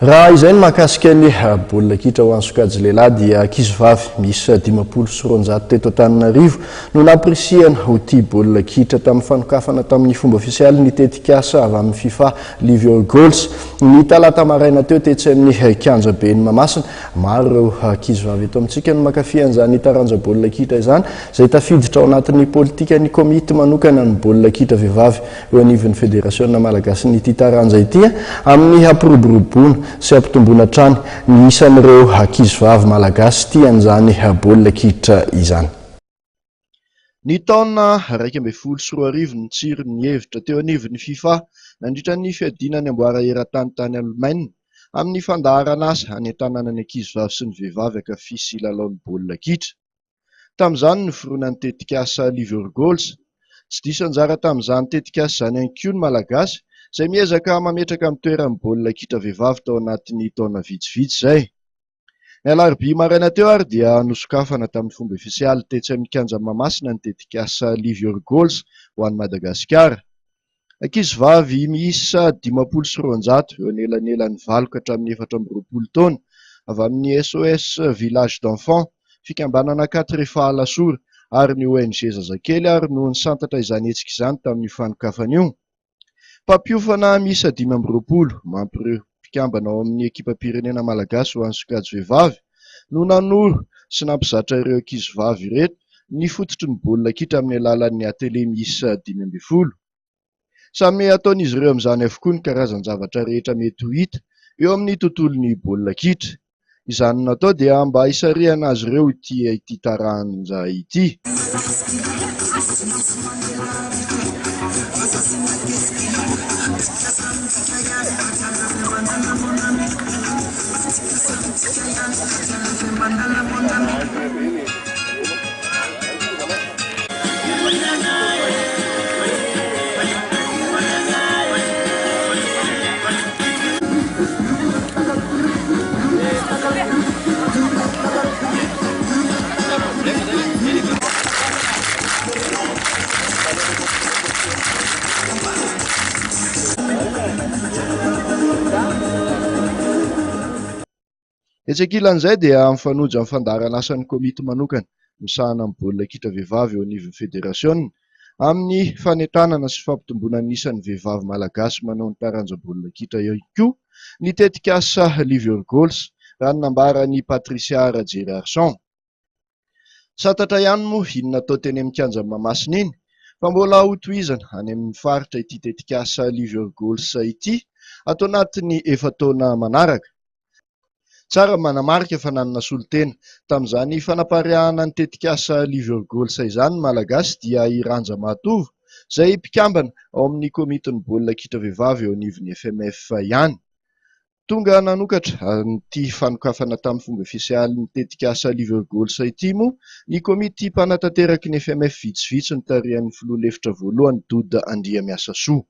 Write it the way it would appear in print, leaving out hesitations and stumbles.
Raha izay ny mahakasika ny baolina kitra ho an'ny sokajy lehilahy dia ankizivavy miisa 250 teto Antananarivo no nampirisihana ho tia baolina kitra tamin'ny fanokafana tamin'ny fomba ofisialy ny tetikasa avy amin'ny fifa Live Your Goals ny talata maraina teo tetsy amin'ny kianjaben'i Mahamasina. Maro ireo ankizivavy eto amintsika no mankafy an'izany taranja baolina kitra izany izay tafiditra ao anatin'ny politikan'ny komity manokana ny baolina kitra vehivavy eo anivon'ny Federasiona malagasin'ity taranja ity amin'ny hampiroboroboana sy hampitomboana hatrany ny isan'ireo ankizivavy malagasy tia an'izany baolina kitra izany. Ny taona 2011 no nitsiry ny hevitra teo anivon'ny fifa nandritra ny fiadiana ny amboara eran-tany tany Alemaina amin'ny fandaharan'asa hanentanana ny ankizivavy sy ny vehivavy hankafy sy hilalao ny baolina kitra. Tamin'izany no niforonan'ny tetikasa Live Your Goals. Tsy diso anjara tamin'izany tetikasa izany ihany koa ny Malagasy, izay miezaka mametraka amin'ny toeran'ny baolina kitra vehivavy tao anatin'ny taona vitsivitsy izay. Ny alarobia maraina teo ary dia nosokafana tamin'ny fomba ofisialy tetsy amin'ny kianjan'i Mahamasina ny tetikasa Live Your Goals ho an'i Madagasikara. Ankizivavy miisa 250 eo anelanelan'ny 8 ka hatramin'ny 24 taona avy amin'ny SOS Village d'Enfants, fikambanana Quatre Efa Alasora ary ny ONG Zazakely ary no nisantatra izany hetsika izany tamin'io fanokafana io. Mpampiofana miisa 25 mampy ireo mpikambana ao amin'ny ekipam-pirenena malagasy ho an'ny sokajy vehivavy no nanoro sy nampizatra ireo ankizivavy ireto ny fototry ny baolina kitra amin'ny alalan'ny atelier miisa 15. Samy ataon'izy ireo amin'izany avokoa ny karazan-javatra rehetra mety ho hita eo amin'ny tontolon'ny baolina kitra. Izany no natao dia mba hisarihana azy ireo hitia ity taranja ity. Etsy ankilan'izay dia mifanojo amin'ny fandaharan'asan'ny komity manokana misahana ny baolina kitra vehivavy eo anivon'ny federasiona amin'ny fanentanana sy fampitomboana ny isan'ny vehivavy malagasy manao ny taranja baolina kitra ihany koa ny tetikasa Live Your Goals, raha ny nambaran'i Patricia Rajerarison. Santatra ihany moa iny natao teny amin'ny kianjan'i Mahamasina iny fa mbola hotohizana any amin'ny faritra ity tetikasa Live Your Goals ity ato anatin'ny efa-taona manaraka. Tsara ny manamarika fa nanana solontena tamin'izany fanapariahana ny tetikasa Live Your Goals izany ny Malagasy dia i Ranja Mahatovo izay mpikambana ao amin'ny komitin'ny baolina kitra vehivavy eo anivon'ny FMF ihany. Tonga nanokatra an'ity fanokafana tamin'ny fomba ofisialy ny tetikasa Live Your Goals ity moa ny komity mpanatanteraky ny FMF vitsivitsy notarihan'ny filoha lefitra voalohany Doda Andriamiasasoa.